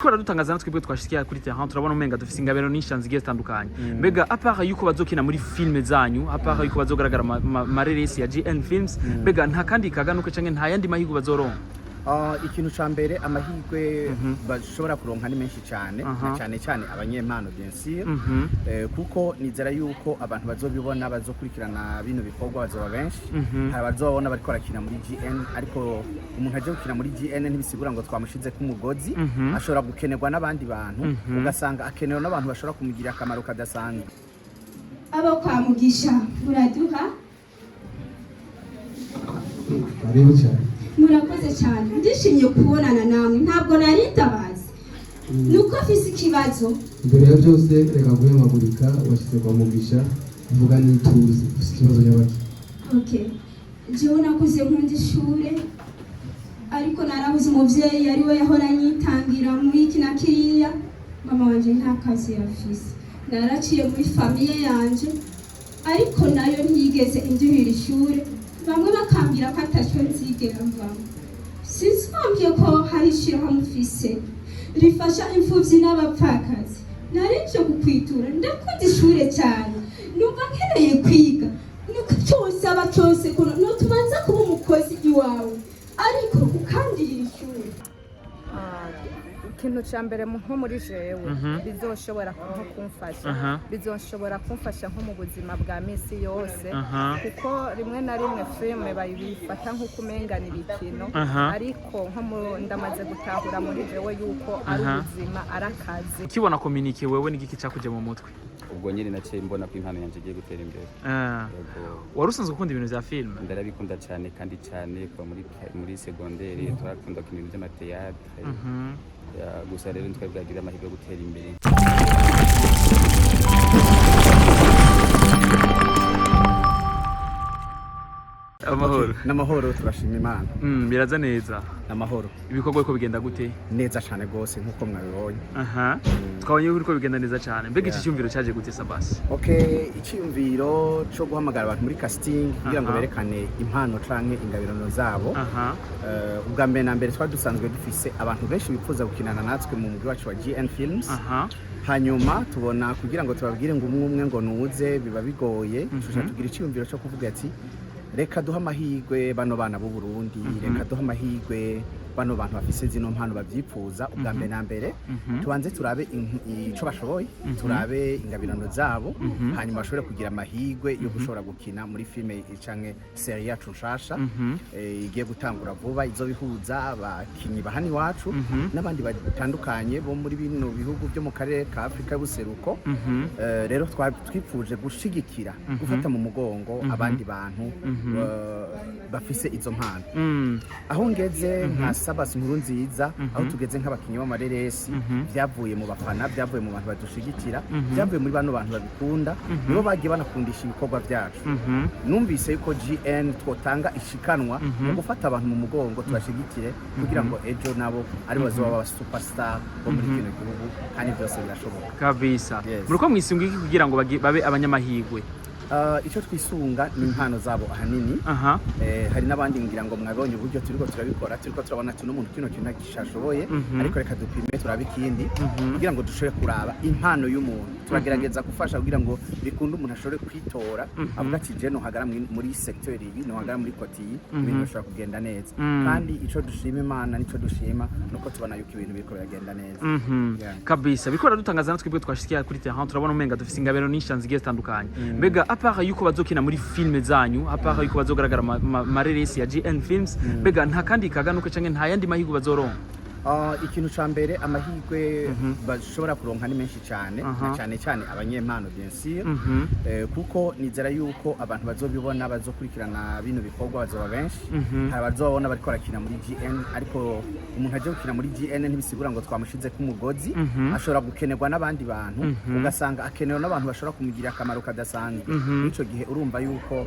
Kubera dutangaza natwe twebwe twashikiye kuri terrain, turabona umenga dufise ingabiro nyinshi zigiye zitandukanye. Mbega à part yuko bazokina muri filme zanyu, à part yuko bazogaragara mareresi ya GN Films, mbega nta kandi kaganuke canke nta yandi mahirwe bazoronka? Ikintu ca mbere, amahirwe bashobora kuronka ni menshi cyane, na cyane cyane abanyempano, bien sûr. Kuko nizera yuko abantu bazobibona, bazokurikirana bino bikorwa, bazoba benshi. Hari abazobona bariko barakina muri GN, ariko umuntu aje gukina muri GN ntibisigura ngo twamushize ku mugozi. Ashobora gukenerwa n'abandi bantu, ugasanga akenewe n'abantu bashobora kumugirira akamaro kadasanzwe. Abo kwa Mugisha muraduha. Karibu cyane. Murakoze cyane, ndishimye kubonana namwe. Ntabwo nari ndabazi, nuko mfise ikibazo. Imbere ya byose, reka guhemagurika. Washyize kwa Mugisha, vuga n'ituze. Ufite ikibazo nyabaki? Okay, jewe nakuze nkunda ishure, ariko narabuze umuvyeyi ari we yahora anyitangira muri iki na kiriya. Mama wanje nta kazi yafise. Naraciye muri famille yanje, ariko nayo ntiyigeze induhira ishure. Bamwe bakambwira ko ataco nzigera mvamo. Sinzi, bambwiye ko hari ishirahamwe mfise rifasha imfuvyi n'abapfakazi. Nari nje kukwitura. Ndakunda ishure cyane, numva nkeneye kwiga. Nuko cyose aba cyose kuno nutubanza kuba umukozi iwawe, ariko ukandihira ishure. Ikintu cya mbere nko muri jewe bizoshobora nko kumfasha, bizoshobora kumfasha nko mu buzima bwa misi yose, kuko rimwe na rimwe filime bayibifata nk'uko umenga ni ibikino, ariko nko ndamaze gutahura muri jewe yuko ari ubuzima, ari akazi. Ukibona communiqué, wewe n'igiki cakuje mu mutwe? Ubwo nyine naciye mbona ko impano yanjye igiye gutera imbere. Yego. Wari usanzwe ukunda ibintu vya filime? Ndarabikunda cyane, kandi cyane kuva muri segonderi twarakunda gukina ibintu by'ama théâtre. Ya, gusa rero ntitwari bwagire amahirwe yo gutera imbere. Amahoro? N'amahoro, turashima Imana. Biraza neza? N'amahoro. Ibikorwa biko bigenda gute? Neza cyane rwose, nk'uko mwabibonye. Aha, twabonye yuko biriko bigenda neza cyane. Mbega iki cyumviro cyaje gute, Sabasi? Okay, icyiyumviro cyo guhamagara abantu muri casting kugira ngo berekane impano canke ingabirano zabo, ubwa mbere na mbere twari dusanzwe dufise abantu benshi bifuza gukinana natwe mu mugwi wacu wa GN Films. Hanyuma tubona kugira ngo tubabwire ngo umwe umwe ngo nuze, biba bigoye. Tuca tugira icyiyumviro cyo kuvuga ati: "Reka duhe amahirwe bano bana b'u Burundi, reka duhe amahirwe bano bantu bafise zino mpano bavyipfuza." Ubwa mbere na mbere tubanze turabe ico bashoboye, turabe ingabirano zabo, hanyuma bashobore kugira amahirwe yo gushobora gukina muri filime canke série yacu nshasha igiye gutangura vuba, izobihuza abakinyi ba hano iwacu n'abandi batandukanye bo muri bino bihugu byo mu karere ka Afurika y'ubuseruko. Rero twipfuje gushigikira, gufata mu mugongo abandi bantu bafise izo mpano. Aho ngeze nka Sabasi Nkuru Nziza, aho tugeze nk'abakinyi b'amareresi, byavuye mu bafana, byavuye mu bantu badushigikira, byavuye muri bano bantu babikunda, nibo bagiye banakundisha ibikorwa byacu. Numvise yuko GN twotanga ishikanwa mu gufata abantu mu mugongo, tubashigikire kugira ngo ejo nabo ari bazoba aba superstar bo muri kino gihugu, kandi byose birashoboka. Kabisa. Yes. Muriko mwisunga iki kugira ngo babe abanyamahirwe? Icyo twisunga ni impano zabo ahanini. Hari n'abandi, ngira ngo mwabonye uburyo turiko turabikora. Turiko turabona ati n'umuntu kino kintu ntagishoboye, ariko reka dupime turabe ikindi kugira ngo dushobore kuraba impano y'umuntu. Turagerageza gufasha kugira ngo bikunde umuntu ashobore kwitora, avuga ati: "Je nohagara muri secteur iyi, nohagara muri côté iyi, ibintu bishobora kugenda neza." Kandi ico dushima Imana, nico dushima, nuko tubona yuko ibintu biriko biragenda neza. Yeah. Kabisa, bikora dutangaza natwe twebwe twashikiye kuri terrain, turabona umenga dufise ingabiro nyinshi zigiye zitandukanye. Mbega à part yuko bazokina muri filme zanyu, à part yuko bazogaragara mareresi ya GN Films, mbega nta kandi kaganuke canke nta yandi mahirwe bazoronka? Ikintu ca mbere, amahirwe bashobora kuronka ni menshi cyane, na cyane cyane abanyempano, bien sûr. Kuko nizera yuko abantu bazobibona, bazokurikirana bino bikorwa, bazoba benshi. Hari abazobona bariko barakina muri GN, ariko umuntu aje gukina muri GN ntibisigura ngo twamushize ku mugozi. Ashobora gukenerwa n'abandi bantu, ugasanga akenewe n'abantu bashobora kumugirira akamaro kadasanzwe. Muri ico gihe urumva yuko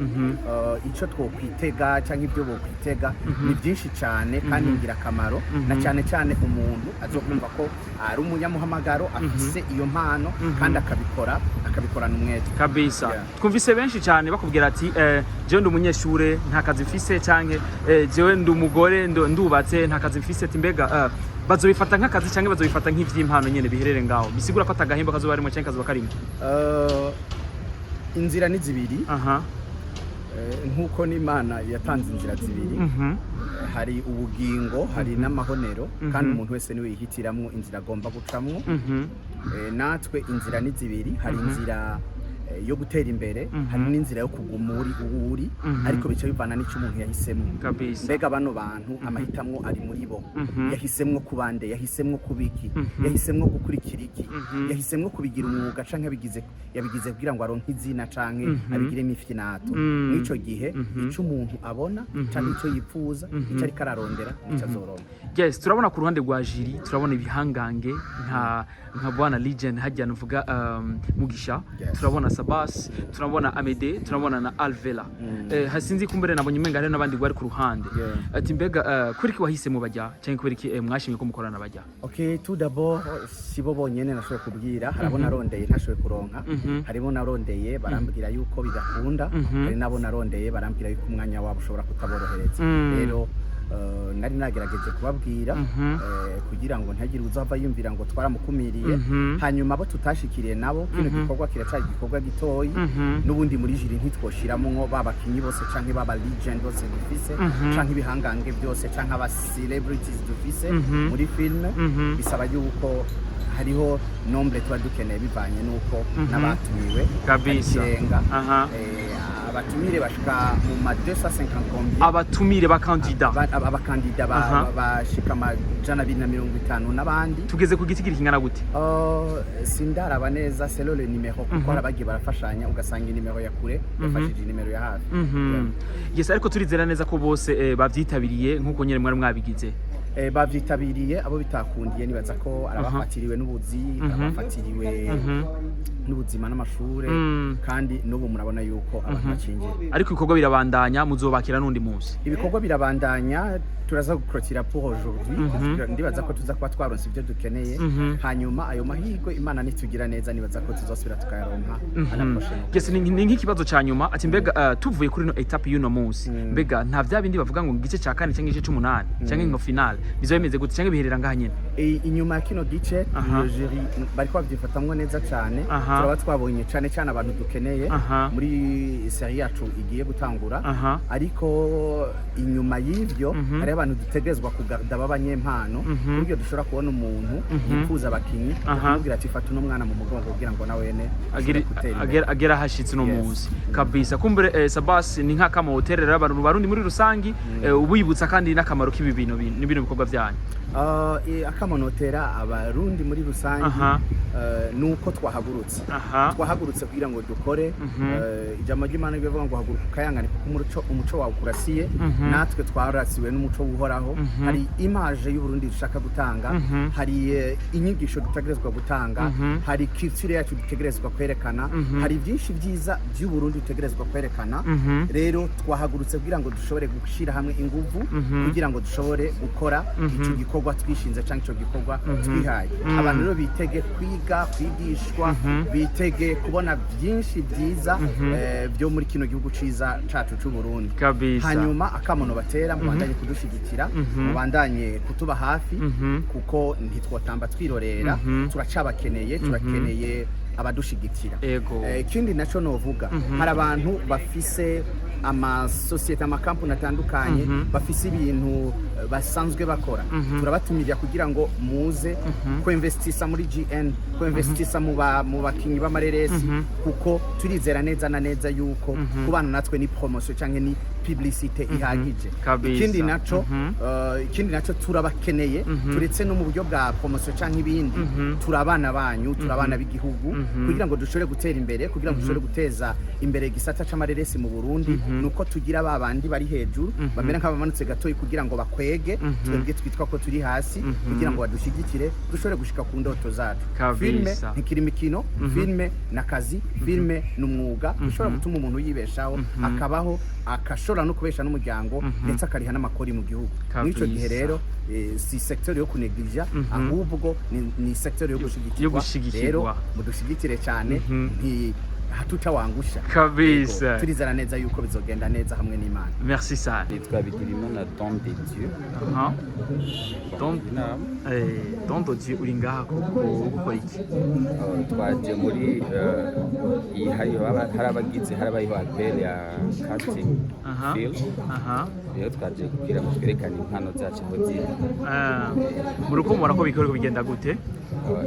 ico twokwitega cyangwa ibyo bokwitega ni byinshi cyane kandi ingirakamaro, na cyane cyane umuntu azokumva ko ari umunyamuhamagaro, afise iyo mpano, kandi akabikora, akabikorana umwete. Kabisa. Twumvise benshi cyane bakubwira ati: "Jewe ndi umunyeshure, nta kazi mfise," canke "Jewe ndi umugore, ndubatse, nta kazi mfise." Ati mbega Bazobifata nk'akazi cyangwa bazobifata nk'ivy'impano nyene biherere ngaho, bisigura ko atagahembo kazoba harimo cyangwa kazoba karimo? Inzira ni zibiri. Nk'uko n'Imana yatanze inzira zibiri. Hari ubugingo, hari n'amahonero, kandi umuntu wese niwe yihitiramwo inzira agomba gucamwo. Natwe inzira ni zibiri: hari inzira yo gutera imbere, hari n'inzira yo kuguma uri uwo uri, ariko bica bivana n'icyo umuntu yahisemo. Mbega bano bantu amahitamwo ari muri bo. Yahisemwo kubande, yahisemwo kubiki, yahisemwo gukurikira iki, yahisemwo kubigira umwuga canke yabigize kugira ngo aronke izina canke abigiremo ifinato. Mw'ico gihe, ico umuntu abona canke ico yipfuza, ico ariko ararondera, nico azoronka. Yes, turabona ku ruhande rwa jury, turabona ibihangange nka bwana Legend hajya nuvuga Mugisha. Turabona Sabas, turabona Amede, turabona na Alvela. Hasinzi kumbere nabonye umenga hari n'abandi bari ku ruhande. Ati mbega kuri ki wahisemo bajya, cyangwa kubera iki mwashimye ko mukorana bajya? Ok, tout d'abord si bo bonyene nashoboye kubwira. Hari abo narondeye ntashoboye kuronka, harimo narondeye barambwira yuko bidakunda, hari nabo narondeye barambwira yuko umwanya wabo ushobora kutaborohereza. Rero nari nagerageje kubabwira kugira ngo ntihagire uzava yumvira ngo twaramukumiriye. Hanyuma abo tutashikiriye nabo, kino gikorwa kiracari igikorwa gitoyi. N'ubundi muri jury ntitwoshiramwo ba bakinyi bose canke baba legend bose dufise, canke ibihangange byose, canke aba celebrities dufise muri filme. Bisaba yuko hariho nombre tuba dukeneye bivanye n'uko n'abatumiwe ari ikirenga. Abatumire bashika mu ma 250 combien. Abatumire ba kandida. Abakandida bashika 250 n'abandi. Tugeze ku giti kingana gute? Sindaraba neza selon le numéro, kuko hari abagiye barafashanya, ugasanga inimero ya kure yafashije inimero ya hafi. Yeah. Yes, ariko turizera neza ko bose bavyitabiriye nk'uko nyene mwari mwabigize. Bavyitabiriye. Abo bitakundiye nibaza ko arabafatiriwe n'ubuzi, abafatiriwe n'ubuzima n'amashure, kandi n'ubu murabona yuko abantu bacinjira. Ariko ibikorwa birabandanya, muzobakira n'undi munsi. Ibikorwa birabandanya. Turaza guclôturer pour aujourd'hui. Ndibaza ko tuza kuba twaronse ibyo dukeneye. Hanyuma ayo mahirwe, Imana nitugira neza, nibaza ko tuzosubira tukayaronka à la prochaine. Yes, ni nk'ikibazo ca nyuma, ati mbega tuvuye kuri no étape y'uno munsi, mbega nta vya bindi bavuga ngo igice ca kane cyangwa igice c'umunani cyangwa ngo finale, bizoba bimeze gute, cyangwa biherera ngaha nyene? Inyuma ya kino gice, iyo jury bariko babyifatamwo neza cane. Turaba twabonye cane cane abantu dukeneye muri série yacu igiye gutangura. Ariko inyuma y'ivyo, hariho abantu dutegerezwa kugarda b'abanyempano, ku buryo dushobora kubona umuntu yifuza abakinyi, akamubwira ati: "Fata uno mwana mu mugongo kugira ngo nawene ashobore gutera imbere." Agera hashitse uno Yes. munsi kabisa. Kumbure Sabas, ni nk'akamo uterera abantu Barundi muri rusangi, ubibutsa kandi n'akamaro k'ibi bintu n'ibino bikorwa byanyu. Akamonotera Abarundi muri rusange nuko twahagurutse. Twahagurutse kugira ngo dukore. Ijambo ry'Imana rivuga ngo haguruka ukayangane, kuko umuco wawe ukurasiye. Natwe twarasiwe n'umuco w'Uhoraho. Hari image y'Uburundi dushaka gutanga, hari inyigisho dutegerezwa gutanga, hari culture yacu dutegerezwa kwerekana, hari byinshi byiza by'Uburundi dutegerezwa kwerekana. Rero twahagurutse kugira ngo dushobore gushyira hamwe inguvu, kugira ngo dushobore gukora icyo gikorwa twishinze cyangwa icyo gikorwa twihaye. Abantu rero bitege kwiga, kwigishwa, bitege kubona byinshi byiza byo muri kino gihugu ciza cacu c'u Burundi. Hanyuma akamono batera: mubandanye kudushigikira, mubandanye kutuba hafi, kuko ntitwotamba twirorera. Turacabakeneye, turakeneye abadushigikira. Ikindi naco novuga, hari abantu bafise amasosiyete, amakampani atandukanye, bafise ibintu basanzwe bakora. Turabatumirira kugira ngo muze kuinvestisa muri GN, kuinvestisa mu bakinyi b'amareresi, kuko turizera neza na neza yuko kubana natwe ni promotion canke ni publicité ihagije. Ikindi naco turabakeneye, turetse no mu buryo bwa promotion canke ibindi, turi abana banyu, turi abana b'igihugu, kugira ngo dushobore gutera imbere, kugira ngo dushobore guteza imbere igisata c'amareresi mu Burundi, nuko tugira ba bandi bari hejuru bamera nk'abamanutse gatoyi kugira ngo bakwege twebwe twitwa ko turi hasi, kugira ngo badushyigikire dushobore gushika ku ndoto zacu. Filme ntikiri imikino, filme n'akazi, filme ni umwuga ushobora gutuma umuntu yibeshaho, akabaho, akashobora no kubesha n'umuryango, ndetse akariha n'amakori mu gihugu. Muri ico gihe rero si secteur yo kunegirija, ahubwo ni secteur yo Yo gushigikirwa. gushigikirwa. Rero mudushigikire cyane. Nti Hatutawangusha. Kabisa. Yego, turizera neza yuko bizogenda neza hamwe n'Imana. Merci sana. Nitwa Bigirimana Don de Dieu. Aha. Don Inama. Don de Dieu, uri ngaha gukora iki? Twaje muri iyi hariho hari abagize harabayeho appel ya casting film. Rero twaje kugira ngo twerekane impano zacu aho ziri. Ah, muriko mubona ko bikorwa bigenda gute?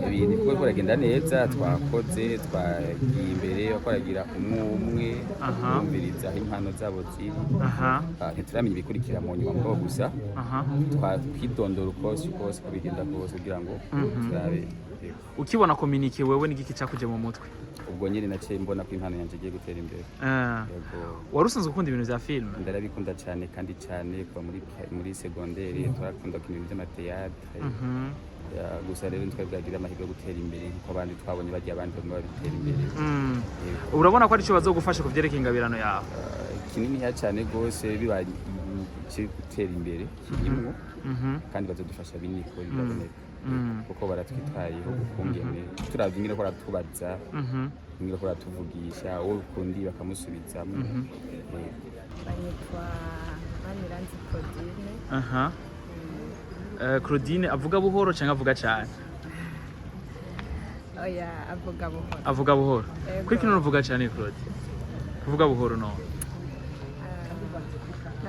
Ibintu biriko biragenda neza, twakoze, twagiye imbere bakoragira umwe umwe, bumviriza aho impano zabo ziri. Ntituramenya ibikurikira mu nyuma, mugabo gusa twidondora ukose kose uko bigenda kose kugira ngo turabe. Yego. Ukibona communiqué, wewe n'igiki cakuje mu mutwe? Ubwo nyine naciye mbona ko impano yanjye igiye gutera imbere. Yego. Wari usanzwe ukunda ibintu vya film? Ndarabikunda cyane kandi cyane, kuva muri segonderi twarakunda gukina ibintu by'ama théâtre. Ya, gusa rero ntitwari bwagira amahirwe yo gutera imbere nkuko abandi twabonye bagiye, abandi bamwe babitera imbere. Yego. Urabona ko arico bazogufasha ku vyerekeye ingabirano yawe? Kininiya cyane rwose, bibaye kiri gutera imbere kirimwo kandi bazodufasha binini ko biraboneka kuko baratwitayeho ukungene turavye ingene ko baratubaza, ingene ko baratuvugisha, uwo ukundi bakamusubizamo. Yego. Banyitwa Maniranzi Claudine. Aha. Claudine avuga buhoro canke avuga cane? Oya, avuga buhoro. Avuga buhoro. Yego. Kuri kino uvuga cane, Claude, kuvuga buhoro no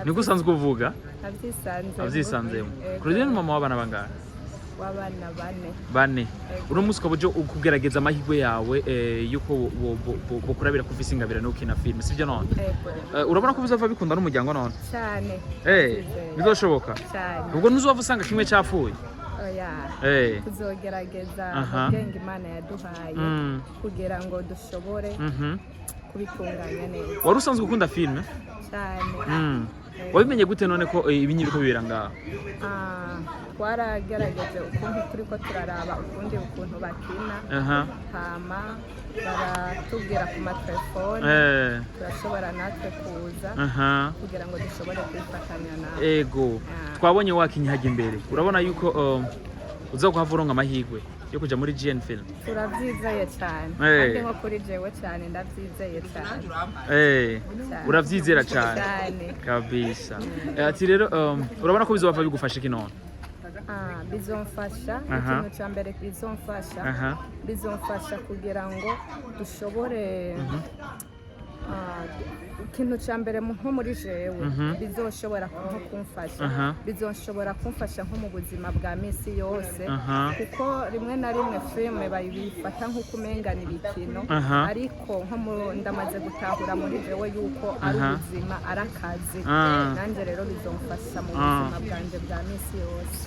niko usanzwe uvuga? Nabyisanzemo. Avyisanzemo. Yego. Claudine ni mama w'abana bangahe? W'abana bane. Bane. Yego. Uno munsi ukaba uje kugerageza amahirwe yawe yuko bokurabira ko ufise ingabirano yo gukina filime, sivyo none? Yego. Urabona ko bizova bikunda n'umuryango none? Cyane. Ndabyizeye. Bizoshoboka? Cyane. Ubwo ntuzova usanga kimwe capfuye? Oya, tuzogerageza ubwenge Imana yaduhaye kugira ngo dushobore kubitunganya neza. Wari usanzwe ukunda filime? Cyane. Wabimenye gute none ko ibi biriko bibera ngaho? Ah, twaragerageje ukuntu turiko turaraba ukundi ukuntu bakina, hama baratubwira ku matelefone, turashobora natwe kuza kugira ngo dushobore kwifatanya nawe. Ego. Ah. Twabonye wakinye hajya imbere, urabona yuko uza kuhava uronka amahirwe yo kuja muri GN Film? Turabyizeye cyane. Kandi nko kuri jewe cyane, ndabyizeye cyane. Cyane. Uravyizera cyane? Cyane. Kabisa. Ati rero urabona ko bizova bigufasha iki none? Ah, bizomfasha. Ikintu cya mbere bizomfasha, bizomfasha kugira ngo dushobore, ah, ikintu cya mbere nko muri jewe bizoshobora nko kumfasha, bizoshobora kumfasha nko mu buzima bwa misi yose, kuko rimwe na rimwe filime babifata nk'uko umenga ni ibikino, ariko nko ndamaze gutahura muri jewe yuko ari ubuzima, ari akazi. Nanjye rero bizomfasha mu buzima bwanjye bwa misi yose.